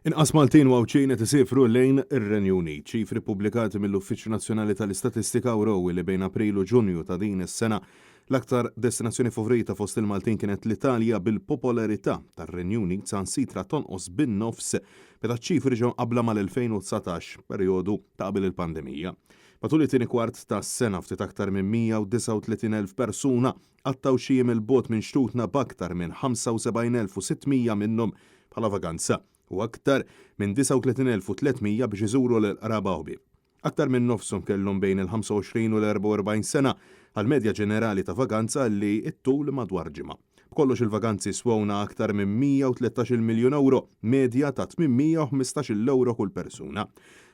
Inqas Maltin u Għawdxin qed isifru lejn ir-Renju Unit. Ċifri ppubblikati mill-Uffiċċju Nazzjonali tal-Istatistika wrew li bejn April u Ġunju ta' din is-sena, l-aktar destinazzjoni favorita fost il-Maltin kienet l-Italja bil-popolarità tar-Renju Unit saħansitra tonqos bin-nofs meta ċ-ċifri ġew mqabbla mal-2019, perjodu ta' qabel il-pandemija. Matul it-tieni kwart tas-sena ftit aktar minn 139,000 persuna qattgħu xi jiem 'il bogħod minn xtutna b'aktar minn 75,600 minnhom bħala vaganza u aktar minn 39,300 biex iżuru lil qraba u ħbieb. Aktar minn nofshom kellhom bejn il-25 u l-44 sena għal medja ġenerali ta' vaganza li ttul madwar ġimgħa. B'kollox il-vaganzi swewna aktar minn 113-il miljun ewro, medja ta' 815-il ewro kull persuna.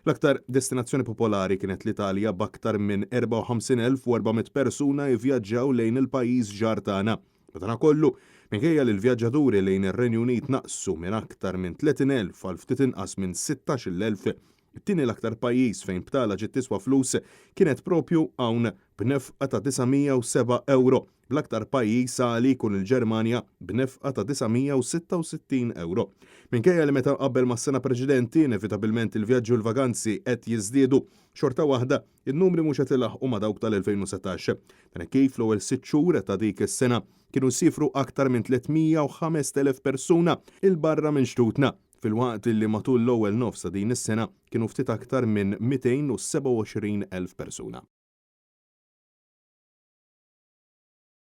L-aktar destinazzjoni popolari kienet l-Italja b'aktar minn 54,400 persuna jivvjaġġaw lejn il-pajjiż ġar tagħna. Madankollu, minkejja li l-vjaġġaturi lejn ir-Renju Unit naqsu minn aktar minn 30,000 għal ftit inqas minn 16,000, it-tieni l-aktar pajjiż fejn btala ġiet tiswa flus kienet proprju hawn b'nefqa ta' 907 ewro, bl-aktar pajjiż għali jkun il-Ġermanja b'nefqa ta' 966 ewro. Minkejja li meta mqabbel mas-sena preċedenti, inevitabilment il-vjaġġi u l-vaganzi qed jiżdiedu, xorta waħda, In-numri mhux qed ilaħħqu ma' dawk tal-2019. Dan hekk kif fl-ewwel sitt xhur ta' dik is-sena kienu siefru aktar minn 305,000 persuna 'il barra minn xtutna, filwaqt li matul l-ewwel nofs ta' din is-sena kienu ftit aktar minn 227,000 persuna.